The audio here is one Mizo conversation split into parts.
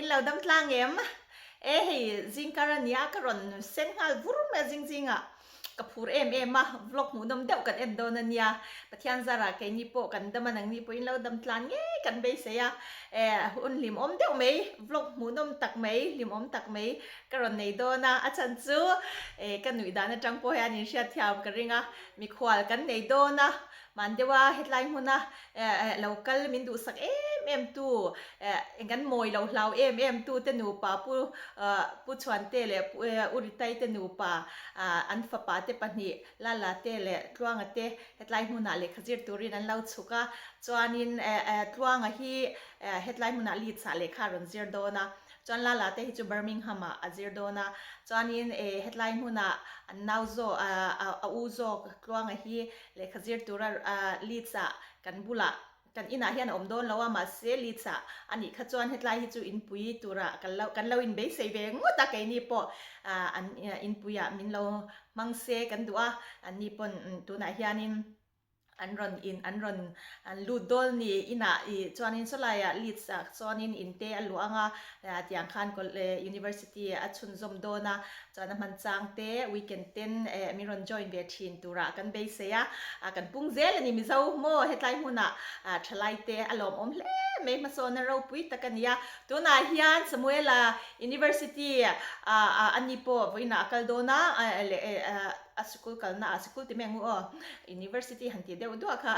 lo dam tlang em? E hei zingkar a nia ka rawn sen nghal vur mai a zing zingah ka phur em em a, vlog hmuhnawm deuh kan en dawn a nia. Pathian zarah keini pawh kan dam a nangni pawhin lo dam tlan ngei kan beisei a. E hun hlimawm deuh mai, vlog hmuhnawm tak mai, hlimawm tak mai ka rawn nei dawn a. A chhan chu e ka nuih dan atang pawh hian inhriatthiam ka ring a, mikhual kan nei dawn a. Hman deuha hetlai hmuna lo kal min duhsak em em tu, kan mawi lo hlau em em tu te nupa Pu Pu Chhuante leh Pu U Ritai te nupa an fapa te pahnih Lala te leh Tluanga te hetlai hmunah lehkha zir turin an lo chhuk a. Chuanin Tluanga hi hetlai hmunah Leeds ah lehkha a rawn zir dawn a. Chuan Lala te hi chu Birmingham ah a zir dawn a. Chuanin hetlai hmunah an nau zawk a u zawk Tluanga hi Lehkha zir tura Leeds ah kan bulah kan inah hian a awm dawn lo a, mahse Leeds ah a nih kha chuan hetlai hi chu inpui tura kan lo kan lo inbeisei ve ngawt a, keini pawh an inpui ah min lo hmang se kan duh a, anni pawn tunah hianin an rawn in an rawn an lut dawl ni inah ih chuanin sawlaiah Leeds ah chuanin in te a luah ang a, tiang khan University a chhunzawm dawn a. Chuan a hman chang te weekend ten eh min rawn join ve thin turah kan beisei a, kan pung zel a ni Mizo maw hetlai hmunah thalai te a lawmawm hle mai hmasawnna ropui tak a ni a. Tunah hian Samuela University ah a ni pawh vawiinah a kal dawn a leh a sikul kalna ah sikul ti mai ang u aw University han tih deuh duah kha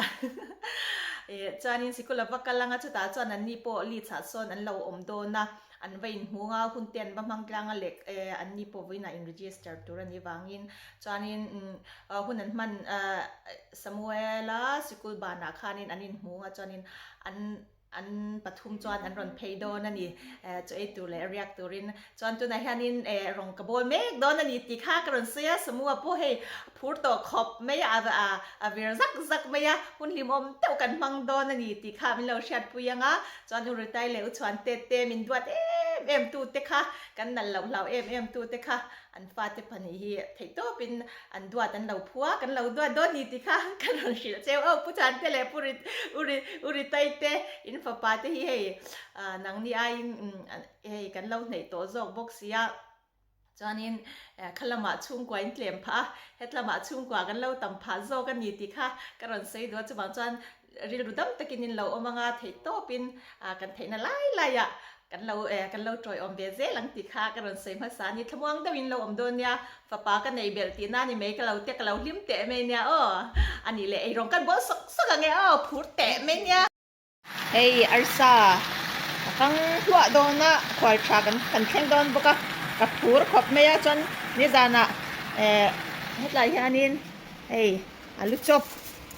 eh chuanin sikul a va kal anga chutah chuan an ni pawh Leeds ah sawn an lo awm dawn a. An va inhmung a, hun te an va hmang tlang a leh an ni pawh vawiinah in register tur a nih vangin chuanin hun an hman Samuela sikul banah khanin an inhmung a chuanin an an pathum chuan an rawn phei dawn a ni chaw ei tur leh riak turin chuan tunah hianin rawng ka bawl mek dawn a ni tih kha ka rawn sawi a Samua pawh hei phur tawh khawp mai a a vir zak zak mai a hun hlimawm deuh kan hmang dawn a ni tih kha min lo hriatpui ang a. Chuan U Ritai leh U Chhuante te min duat em em tu te kha, kan nalh loh hlau em em tu te kha an fate pahnih hi theihtawpin an duat an lo phu a, kan lo duat dawn ni tih kha ka rawn hrilh cheu. Aw Pu Chhuante leh Pu Ri U Ri U Ritai te in fapa te hi hei nangni aiin hei kan lo hneih tawh zawk bawk sia. Chuanin kha lamah chhungkua in tlem phah a, het lamah chhungkua kan lo tam phah zawk a ni tih kha ka rawn sawi duh a, chuvang chuan rilru dam takin in lo awm anga theih tawpin kan theihna lai laiah kan lo kan lo tawiawm ve zel ang tih kha ka rawn sawi hmasa a ni. Thlamuang deuhin lo awm dawn nia, fapa ka nei belh tihna a ni mai ka lo tia ka lo hlim teh mai nia aw, a nih leh eirawng kan bawl sawk sawk ang e aw, phur teh mai nia. Hei arsa a kang hluah dawn a, khual tha kan kan thleng dawn bawk a, ka phur khawp mai a chuan nizanah eh hetlai hianin hei alu chawp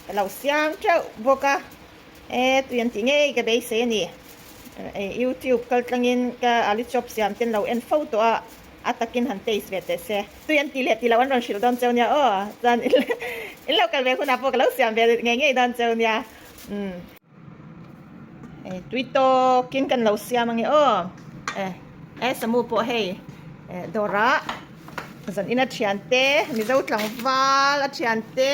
ka lo siam teuh bawk a, eh tui an tih ngei ka beisei a ni, eh youtube kal tlangin ka alu chawp siam te an lo en fo tawh a, a takin han taste ve teh se, tui an tih leh tih loh an rawn hrilh dawn cheu nia aw, chuan in lo kal ve hunah pawh ka lo siam ve ngei ngei dawn cheu nia. Umm hei tui tawkin kan lo siam ange aw eh eh samu pawh hei eh dawrah zan ina thian te mizo tlangval a thian te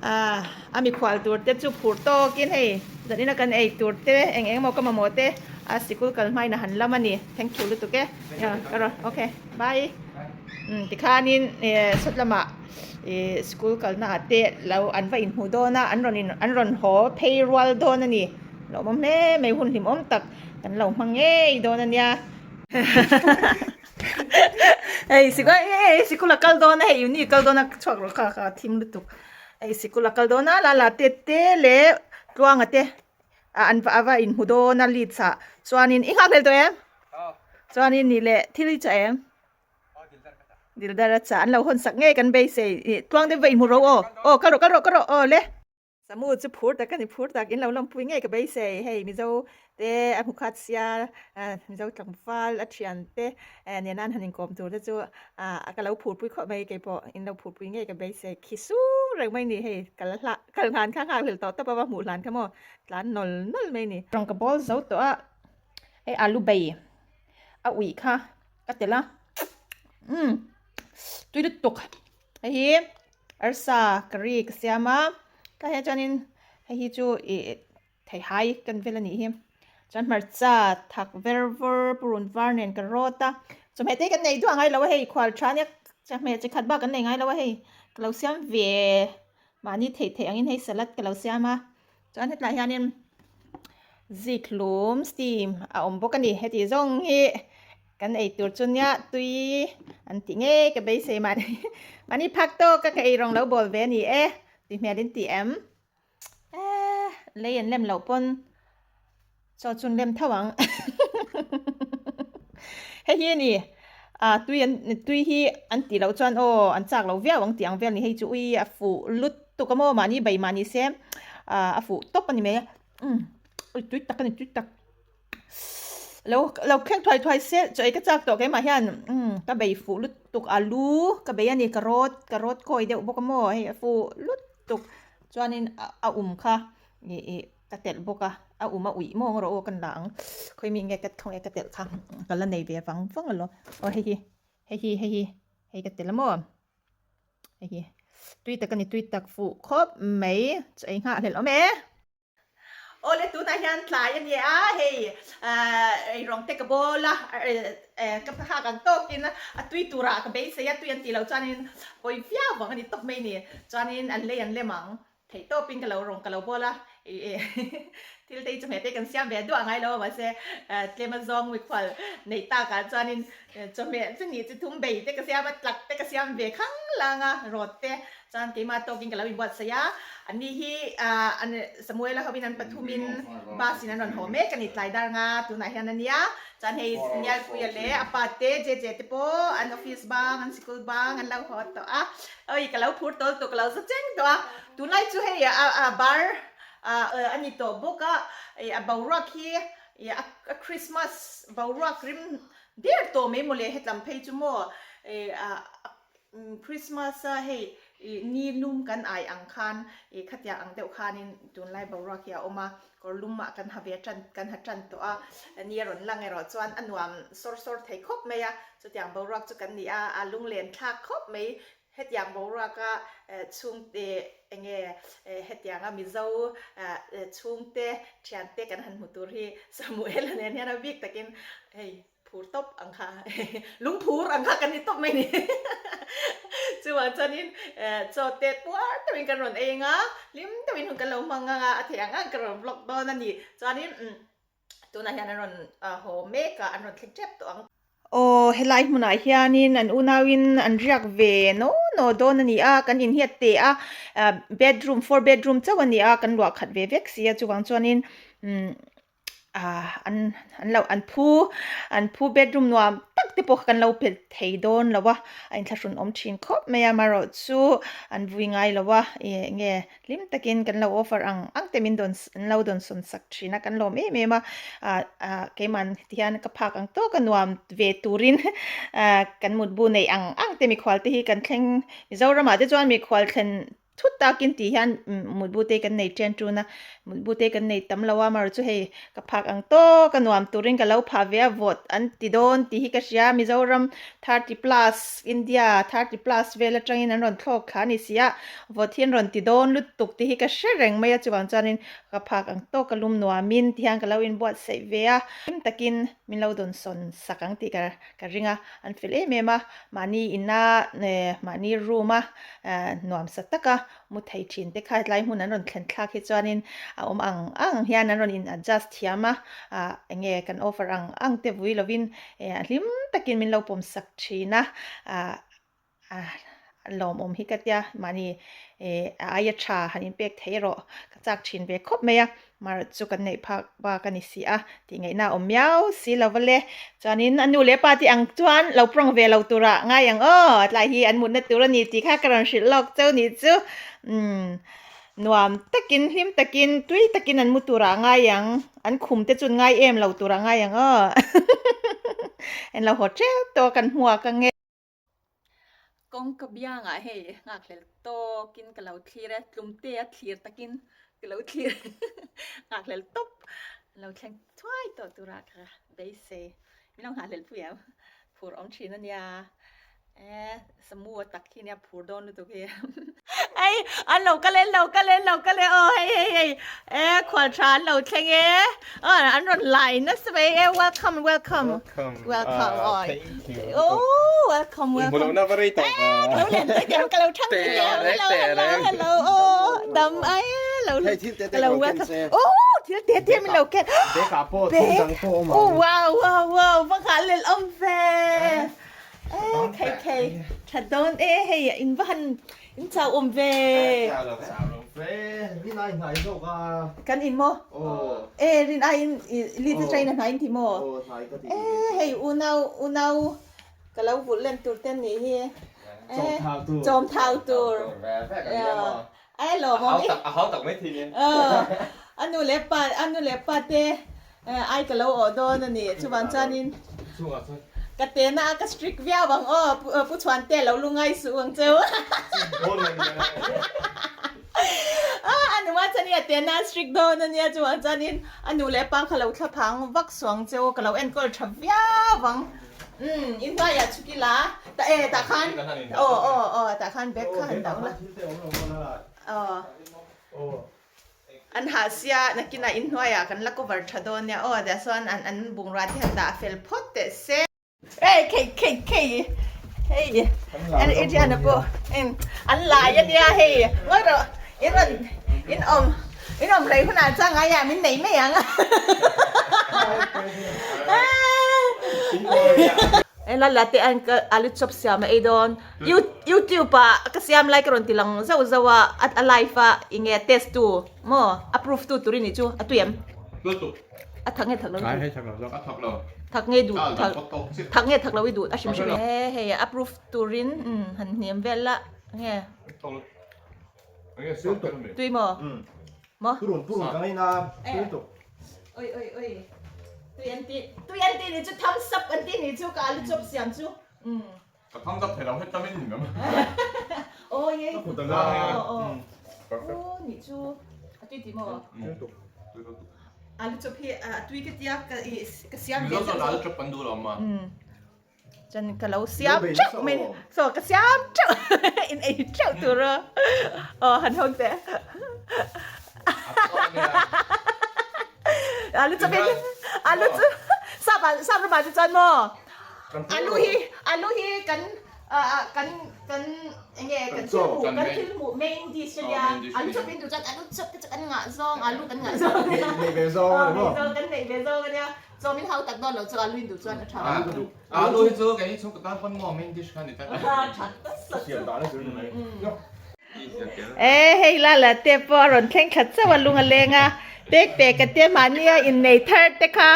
ah a mikhual tur te chu phur tawkin hei zan ina kan ei tur te eng eng emaw ka mamawh te a sikul kal hmain a han lam a ni thank you lutuk e okay bye umm tikhanin eh sawt lamah. Ih school kalna ah te lo an va inhmuh dawn a an rawn in an rawn haw phei rual dawn a ni lawmawm hle mai hun hlimawm tak kan lo hmang ngei dawn a nia hei sikul hei sikul a kal dawn a hei uni kal dawn a chhuak rawh kha kha thim lutuk hei sikul a kal dawn a la la te te leh tluanga te an va a va inhmu dawn a leads ah chuanin i nghak hlel tawh em chuanin nih leh thil i chah em. Dildar a chah an lo hawn sak ngei kan beisei ih tluang deuh va inhmu ro aw aw kal rawh kal rawh kal rawh aw le. Samu chu phur tak a ni phur tak in lo lawmpui ngei ka beisei hei Mizo te a hmu khat sia Mizo tlangval a thian te nena an han inkawm tur te chu ah ka lo phurpui khawp mai keipawh in lo phurpui ngei ka beisei khi sung reng mai ni hei kal hlah kal hlan kha nghak hlel tawh tawp a va hmuh hlan kha maw tlan nawl nawl mai ni. Rawng ka bawl zo tawh a hei alu bei a uih kha. Ka telh a umm tui lutuk hei hi arsa curry ka siam a tah hian chuanin hei hi chu ih theihai kan vel a nih hi. Chuan hmarcha thak ver vawr purun var nen ka rawt a. Chawhmeh te hi kan nei duah ngai lo a hei khual tha nia chawhmeh chi khat bak kan nei ngai lo a hei ka lo siam ve mahni theih theih angin hei salad ka lo siam a. Chuan hetlai hianin zikhlum steam a awm bawk a ni. Heti zawng hi kan ei tur chu nia tui an tih ngei ka beisei mahni mahni phak tawk a ka ei rawng lo bawl ve a ni e tih hmel in ti em. Eh lei an lem loh pawn chaw chu an lem tho ang hei hi a ni ah tui an tui hi an tih loh chuan aw an chak lo viau ang tih ang vel a ni hei chu ui a fuh lut tuk a maw mahni bei mahni se ah a fuh tawp a ni mai a umm ui tui tak a ni tui tak. Lo lo thleng thuai thuai se chaw ei ka chak tawh keimah hian umm ka bei fuh lutuk alu ka bei a ni ka rawt ka rawt kawi deuh bawk a maw hei a fuh lutuk chuanin a a um kha ih ih ka telh bawk a a um a uih mawng erawh aw ka la ang khawi mi nge ka thlawng e ka telh kha ka la nei ve vang vang alawm aw hei hi hei hi hei hi hei ka telh a maw hei hi tui tak a ni tui tak fuh khawp mai chaw ei nghah hlelh awm e. Awle tunah hian tlai a ni a, hei eirawng te ka bawl a, ka hak ang tawkin a tui turah ka beisei a, tui an tih loh chuanin pawi viau vang a ni tawp mai a ni. Chuanin an lei an lem ang, theih tawpin ka lo rawng ka lo bawl a, thil te hi chawhmeh te kan siam ve duah ngai lo a mahse tlem a zawng mikhual neih takah chuanin chawhmeh chu nih chi thum bei te ka siam a, tlak te ka siam ve khang lang a, rawt te Chuan keimah tawkin ka lo inbuatsaih a, anni hi Samuela hovin an pathumin bus in an rawn haw mek a ni tlai dar nga tunah hian a nia. Chuan hei Nialpuia leh a pa te JJ te pawh an office bang an sikul bang an lo haw tawh a, oi ka lo phur tawl tawh ka lo za cheng tawh a. Tunlai chu hei a bar a ni tawh bawk a, a boruak hi a Christmas boruak rim der tawh mai mawle hetlam phei chu maw Christmas a hei ni lum kan ai ang khan ih khatiang ang deuh khanin tunlai boruak hi a awm a, kawr lum ah kan ha ve tan kan ha tan tawh a, ni a rawn lang erawh chuan a nuam sawr sawr thei khawp mai a, chutiang boruak chu kan ni a, a lunglen thlak khawp mai, hetiang boruaka chhungte enge hetianga Mizo chhungte thiante kan han hmu tur hi Samuel-a nen hian a bik takin hei. Phur tawp ang kha, lung phur ang kha kan ni tawp mai ni. Chuvang chuanin chaw te puar deuhin kan rawn ei anga, hlim deuhin hun kan lo hmang anga, a theih ang ang ka rawn vlog dawn a ni. Chuanin tunah hian an rawn haw mek a, an rawn thleng tep tawh ang. Aw helai hmunah hianin an unauin an riak ve naw naw dawn a ni a, kan inhiat teh a, bedroom four bedroom chauh a ni a, kan luah khat ve vek si a, chuvang chuanin ah an an lo an phu an phu bedroom nuam tak te pawh kha kan lo pe thei dawn lo a a inthlahrun awm thin khawp mai a amaherawh chu an vui ngai lo a ih enge hlim takin kan lo offer ang ang te min dawn an lo dawn sawn sak thin a kan lawm em em a ah ah keimah hian ka phak ang tawk a nuam ve turin ah kan mutbu neih ang ang te mikhual te hi kan thleng Mizoramah te chuan mikhual thlen Thut takin tih hian mutbu te kan nei ṭen ṭun a, mutbu te kan nei tam lo a, amaherawhchu hei ka phak ang tawk a nuam turin ka lo phah ve a, vawt an ti dawn tih hi ka hria, Mizoram 30 plus, India 30 plus vel aṭangin an rawn thlawk thla a ni si a, vawt hi an rawn ti dawn lutuk tih hi ka hre reng mai a, chuvang chuanin ka phak ang tawk a lum nuamin ti hian ka lo inbuatsaih ve a, hlim takin min lo dawnsawn sak ang tih ka ka ring a, an fel em em a, mahni ina mahni room a nuamsa taka mu thei thin te kha hetlai hmun an rawn thlen thlak hi chuanin a awm ang ang hian an rawn in adjust thiam a, ah enge kan offer ang ang te vui lovin a hlim takin min lo pawm sak thin a, ah a lawmawm hi ka tia mahni a aia tha han inpek thei erawh ka chak thin ve khawp mai a. Mar chu kan neih phak bak a ni si a, tih ngaihna a awm miau si lo va le. Chuanin a nu leh pa te ang chuan lo prank ve lo turah ngai ang aw, tlai hi an mutna tur a ni tih kha ka rawn hrilh lawk cheu ni chu. Umm nuam takin hlim takin tui takin an mu turah ngai ang, an khum te chuan ngai em lo turah ngai ang aw. En lo haw teuh tawh a kan hmuak ang e. Kawngka biangah hei nghakhlel tawkin ka lo thlir e, tlumte a thlir takin ka lo thlir nghakhlel tawp an lo thleng thuai tawh turah ka beisei min lo nghakhlel pui em phur awm thin a nia e samu a tak hi nia phur dawn lutuk hi. Hei an lo kal e an lo kal e an lo kal e aw hei hei hei e khual tha an lo thleng e aw an rawn lai nasa mai e welcome welcome welcome aw oh welcome welcome e ka lo len te te ka lo thang te te hello hello hello aw dam ai lo ka lo welcome oh thil te te min lo ken oh wow wow wow va nghah lel awm ve E khei khei tha dawn e hei in va han in chau awm ve. Chau lo chau lo ve rin ai hnai zawk a. Kan in maw? E rin ai in li te train a hnai in ti maw? E hei unau unau ka lo vulh len tur te nih hi. Chawm thau tur. Chawm thau tur. E lawm awm i. A hau tak mai thin e. A nu leh pa a nu leh pa te Ai ka lo awh dawn a ni. Chuvang chuanin ka tena a ka strict viau ang aw Pu Chhuante lo lu ngai suh ang cheu. A nu a chuan i a tena a strict dawn a nia chuvang chuanin a nu leh pa kha lo thla phang vak suh ang cheu ka lo enkawl tha viau ang. Umm in hnuaiah chhuk ila ta e tah khan aw aw aw tah khan bag kha han dah ula aw. An hah sia, nakinah inhnuaiah kan la cover tha dawn nia aw, tiah chuan an an bungrua te han dah fel phawt teh se. Hey khei khei khei hei an Adriana pawh an lai a nia hei ngawi rawh in rawn in awm in awm rei hunah chuan ngaiah min nei mai ang. Hei la la te an ka alu chop siam a ei dawn. YouTube ah ka siam lai ka rawn ti lang zauh zauh a, a live a enge test tu maw approve tu tur i nih chu a tui em? A thak nge thak lo i duh? A thak lo. Thak nge duh thak thak nge thak lo i duh a hrim hrim e hei approve turin han hniam vel la nge tui maw maw? Purun purun ka ngaina tui tuk. Oi oi oi tui an ti tui an ti nih chu thumbs up an ti nih chu ka alu chop siam chu. Ka thumbs up thei lo heta min in ngam. Aw ye. Ka kut a la. Aw aw. Aw nih chu a tui ti maw? Alu chop hi a tui ka tia ka i ka siam ve. Mizo chuan alu chop kan duh lo ma. Chuan ka lo siam teuh mai. So ka siam teuh in ei teuh tur a. Aw han hawng teh. Alu chop hi alu chu sap sap ramah te chuan maw? Alu hi alu hi kan kan kan enge kan thil hmuh kan thil hmuh main dish ania alu chawp in duh chuan alu chawp te chu kan ngah zawng alu kan ngah zawng ania Nei ve zawng ani maw? Nei zawng kan nei ve zawng ania chawm in hau tak dawn lo chu alu in duh chuan a tha Alu hi chu kei chhung ka tan pawn maw main dish kha ni ta tha ta sa Siam dan a zir ni mai. E hei la la te pawh a rawn thleng thla chauh a lung a leng a pek pek a te mahni a innei thar te kha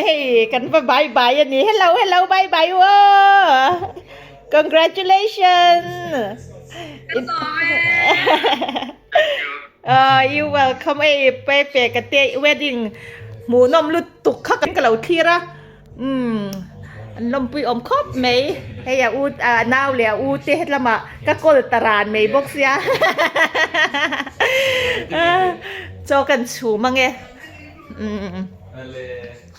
hei kan va bye bye a ni hello hello bye bye u aw congratulations you welcome ei pek pek a te wedding hmuhnawm lutuk kha kan ka lo thlir a. Umm an lawmpui awm khawp mai hei a u a nau leh a u te hetlamah ka kawl ta ran mai bawk sia chaw kan chhum ange umm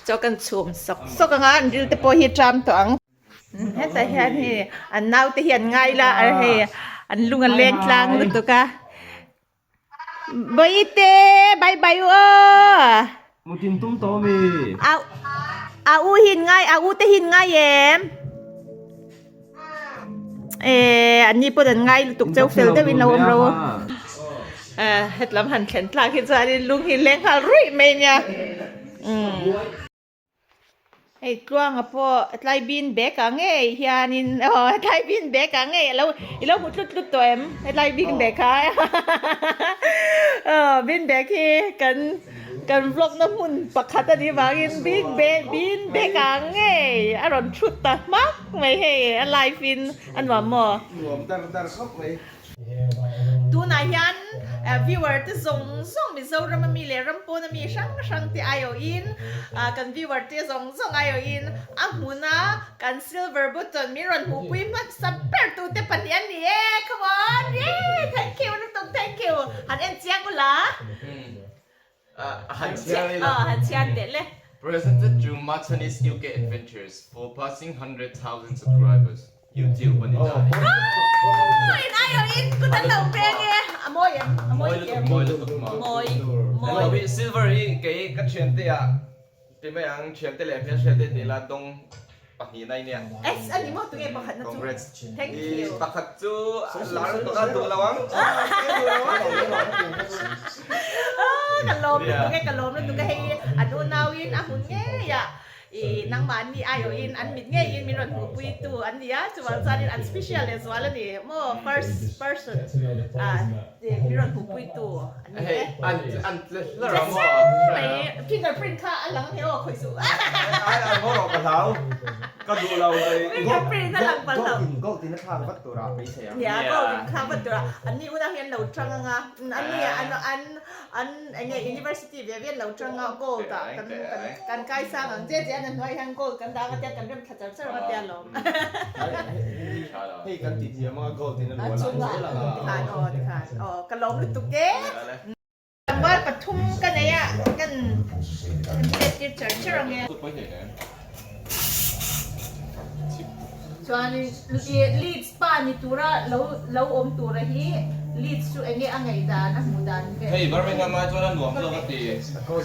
chaw kan chhum sawk sawk anga an ril te pawh hi ṭam tawh ang hetah hian hei an nau te hi an ngai la hei an lung a leng tlang lutuk a. Bawihte bye bye u aw. Mutin tum tawh mi. A a u hin ngai a u te hin ngai em. Eh an ni pawn an ngai lutuk cheu fel deuh in lo awm ro. Eh hetlam han thlen tlak hi chuan in lung hi leng nghal ruih mai nia. Umm. Hei tluanga pawh tlai bin bag ah ngei hianin aw tlai bin bag ah ngei alo i lo hmu tlut tlut tawh em hetlai bin bag kha aw bin bag hi kan kan vlog na hmun pakhat a nih vangin bin bag bin bag ah ngei a rawn thut ta hmak mai hei a live in a nuam maw. Nuam dar dar khawp mai. Tunah hian viewer te zawng zawng Mizoram ami leh ram pawn ami hrang hrang te aiawhin kan viewer te zawng zawng aiawhin a hmuna kan silver button min rawn hmuhpui hmasa ber tute pahnih an ni e come on yay thank you lutuk thank you han en chiang ula. Han chiang teh le. Presented to Machanis UK Adventures for passing 100,000 subscribers. YouTube a ni ta. In ai awh in kut an lo peng e. A mawi em? A mawi em? Mawi lutuk maw. Mawi. Mawi. Silver hi kei ka thiante ah ti mai ang thiante leh hmelhriat te tih la dawng pahnihna i nia. S a ni maw tunge pakhatna chu? Congrats. Thank you. Pakhat chu lar lutuk a duh lo ang. Ka lawm lutuk e ka lawm lutuk e hei an unauin a hmun ngei ah I nangmahni aiawhin an mit ngeiin min rawn hmuhpuitu an ni a, chuvang chuanin an special leh zual a ni maw, first person ah min rawn hmuhpuitu an ni e. An an tle hlar a maw? Tle mai, fingerprint kha a lang heh aw khawi suh. Ai ai haw rawh ka hlau, ka duh lo mai. Fingerprint a lang palh lo. Gold in gold in a thlak vat turah beisei ang. Nia, gold in thlak vat turah an ni unau hi an lo tang ang a, an ni an an An eng nge university ve ve an lo tang a gold ah kan kan kai sang ang che che an a hnuai hian gold kan dang a tia kan rem thla char char ang a tia lawm. Hei kan ti thiam anga gold in a luah lah zel ang a. Tikhan aw tikhan aw ka lawm lutuk e. Tlangval pathum ka nei a kan kan chet tir char char ang e. Chuan Leeds pa ni tura lo lo awm tura hi Leeds chu enge a ngaih dan a hmuh dan ve. Hei Birmingham ai chuan a nuam zawk a ti.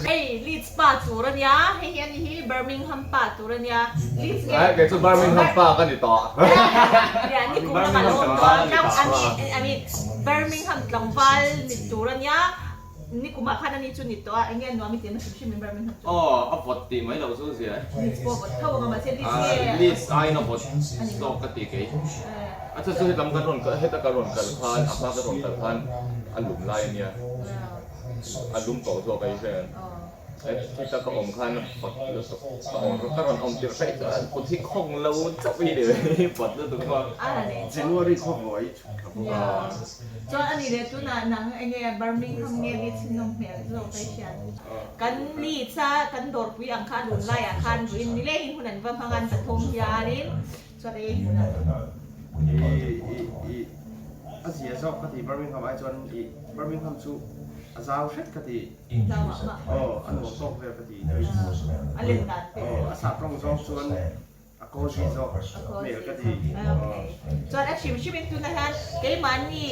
Hei Leeds pa tur a nia, hei hi a ni hi Birmingham pa tur a nia. Leeds nge. Ai kei chu Birmingham pa ka ni tawh. Nia ni kum lama lo awm tawh a, I mean Birmingham tlangval ni tur a nia. Nikumah khan ani chu ni tawh a, enge a nuam i tih na hrim hrim in Birmingham chu. Aw, a vawt tih mai loh chu zia e. Leeds pawh a vawt tho ang a, mahse Leeds nge. Leeds aiin a vawt zawk ka ti kei. A chu chu hetam kan rawn kal, heta ka rawn kal khan, a hma ka rawn kal khan a lum lai a nia. A lum tawh zawk a i hre ang. Heta ka awm khan vawt lutuk ka awm, ka rawn awm tirh hraih chuan kut hi khawng lo chauh hi ni mai, vawt lutuk kha. January khaw vawi chhuk thla bawk a. Chuan ani leh tunah nang enge Birmingham nge Leeds hi nawm hmel zawk a i hriat. Kan Leeds a kan dawrpui ang kha lun laiah khan ruin nilengin hun an va hmang a an pathum hianin chuan ei hmunah. I a zia zawk ka ti Birmingham ai chuan i Birmingham chu a zau hret ka ti. Aw a nuam tawk vel ka ti. A len dan te. Aw a sap rawng zawng chuan a cozy zawk hmel ka ti. Chuan a hrim hrim in tunah hian keimahni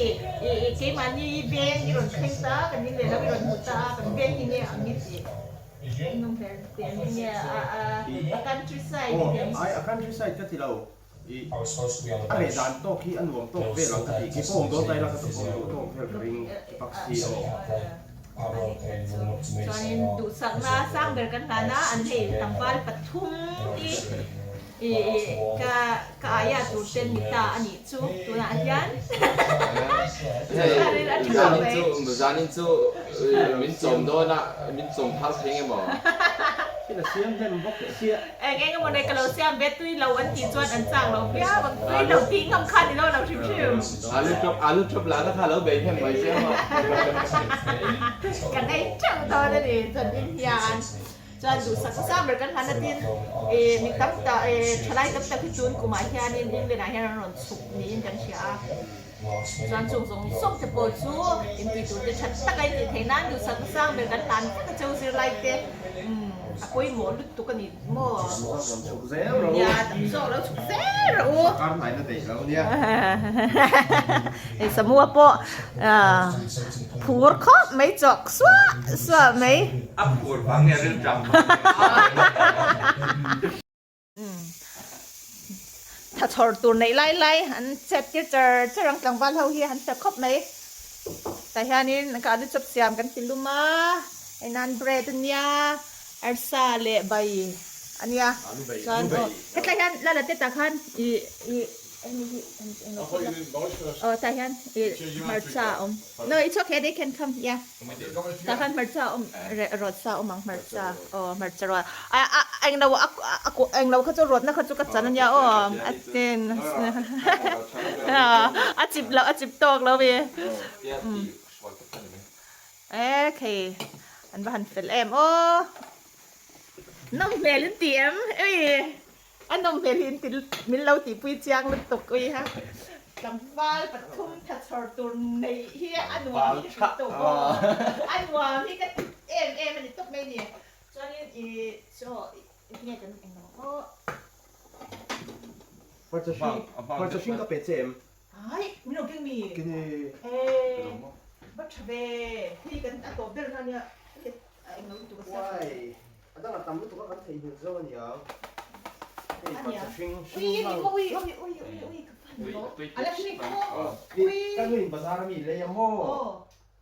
keimahni veng i rawn thleng ta a kan in leh lo i rawn hmu ta a kan veng hi nge ang i ti nung hmel te ang hi nge a countryside Aw ai a countryside ka ti lo. I a reh dan tawk hi a nuam tawk vel ang ka tih khi pawh awm dawn ta ila ka awm duh tawk vel ka ring pak si aw. Chuanin duhsakna sang ber kan hlan a, an hei tlangval pathum hi i ka ka aia tur ten ni ta a nih chu tunah hian chuanin a tha mai. Zanin chu min chawm dawn a, min chawm phal thei nge maw? Thil a siam hnem bawk chiah. Eng eng emaw nei ka lo siam ve tui lo an tih chuan an chak lo viau ang, tui lo tih ngam kha ni lo lo hrim hrim. Alu chop alu chop lah na kha lo bei hnem mai sia maw. Kan ei teuh dawn a ni chuan in hian chuan duhsak sang ber kan hlan a tin ih mi tam tak ih thalai tam tak hi tun kumah hianin England ah hian an rawn chhuk niin kan hria a. Chuan chung zawng zawng te pawh chu intui tur te that tak a intih theih nan duhsak sang ber kan hlan vek a cheu zirlai te a pawimawh lutuk a ni maw? Nia tam zawk lo chhuk zel rawh u. Hei Samua pawh phur khawp mai chawk suah suah mai. A phur vang nge rilṭam vang nge? Tha chhawr tur neih lai lai an chet tir char char ang tlangval ho hi an hre khawp mai. Tah hianin ka alu chawp siam kan ti lum a, hei nan bread a nia, arsa leh bai a nia. Chuan aw hetlai hian lala te tah khan ih ih hemi hi englo khawp la aw tah hian ih hmarcha a awm. No it's okay they can come yeah. Tah khan hmarcha a awm rawt sa a awm ang hmarcha aw hmarcha rawt a a englo a englo kha chu rawtna kha chu ka chan ania aw a ten a chip loh a chip tawk lo ve e khei an va han fel em aw nawm hmel in ti em ei. A nawm hmel hi in ti min lo tihpui chiang lutuk ui ha. Tlangval pathum tha chhawr tur neih hi a nuam hi ka ti tawp aw. A nuam hi ka ti em em a ni tawp mai ni. Chuanin i chaw nge kan englo aw. Hmarcha hring hmarcha hring ka pe che em? Ai min lo keng mi. Keng e. E va tha ve hei kan a tawp ber na nia a eng lo lutuk a sia. Uai a dang a tam lutuk a kan theihnghilh zo a nia. Hei hmarcha hring hring ui ni maw ui ui ui ui ui ka fan lo a la hring maw ui. Ka nu in bazar a mi lei a maw.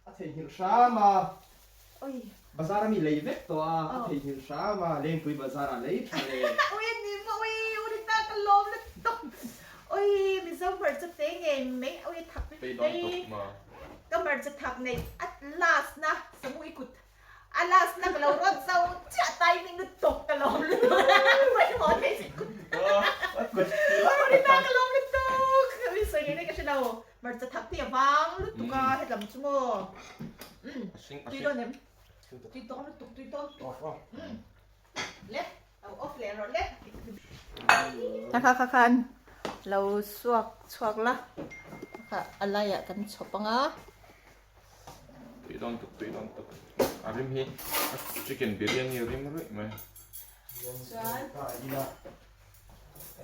A theihnghilh hram a. Bazar a mi lei vek tawh a, a theihnghilh hram a, Lengpui bazar ah lei tha le. Ui a ni maw ui, u ri ta ka lawm lutuk. Ui Mizo hmarcha te ngei mai ui a thak hei ka hmarcha thak nei a last na samu i kut a last na ka lo rawn zo chiah timing lutuk ka lawm lutuk pawimawh thei si kut u ri ta ka lawm lutuk ui sawi ngei ngei ka hre lo. Hmarcha thak te a vang lutuk a hetlam chu maw umm tui dawn em tui dawn lutuk tui dawn lutuk umm le lo off leh rawh le kha kha kha khan lo suak chhuak la kha a laiah kan chhawp anga tui dawn tuk tui dawn tuk a rim hi chicken biryani rim ruih mai chuan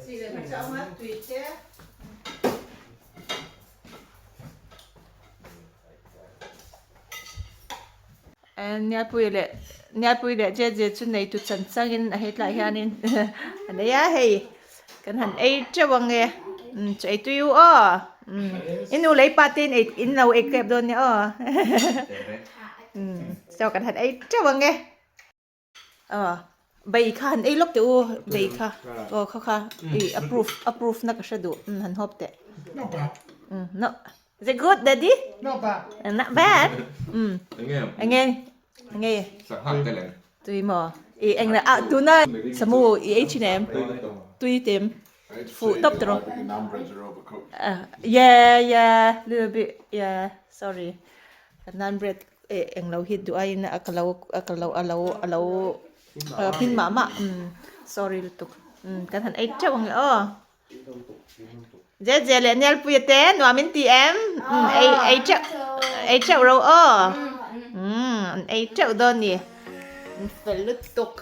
Chi leh hmarcha awm a tui te. Nialpui leh Nialpui leh je je chu nei tu chan changin a hetlai hianin a nei a hei kan han ei teuh ang e chu ei tui u aw i nu leh i pa te in ei in lo ei kep dawn nia aw chaw kan han ei teuh ang e. Aw bei kha han ei lawk teh u bei kha aw kha kha i approve approve na ka hre duh umm han hawp teh Not bad. umm no is it good daddy Not bad. Not bad umm Enge enge enge sangha te lem tui maw i eng la ah tuna samu i ei thin em tui tem fuh tawp tawh rawh yeah yeah little bit yeah sorry naan bread Eh eng lo hi duh aiin a ka lo a ka lo a lo a lo hmin mah mah umm sorry lutuk umm kan han ei teuh ang le aw Zet zet leh Nelpuia te nuam in ti em umm ei ei teuh ei teuh ro aw umm an ei teuh dawn ni an fel lutuk.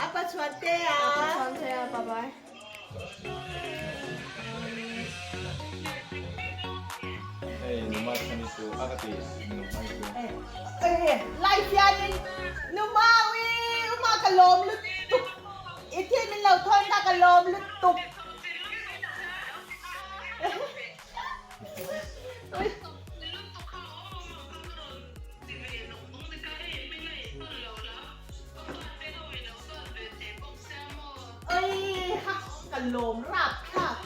Apa chuan te a. Apa chuan te a bye bye. Hei numa chhan chu a ka ti numa chu. Lai hianin numa ui uma ka lawm lutuk i thil min lo thawn kha ka lawm lutuk. Oi ha ka lawm rap thlak.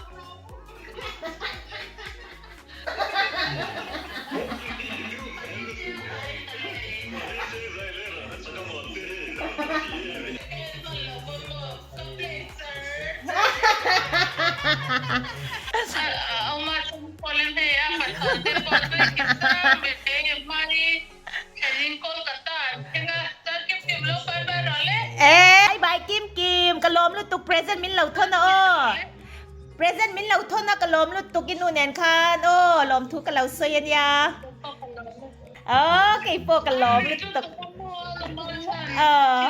Bye bye Kim Kim ka lawm lutuk present min lo thawn a aw. Present min lo thawn a ka lawm lutuk i nu nen khan aw lawmthu ka lo sawi a nia. Aw keipawh ka lawm lutuk. Aw.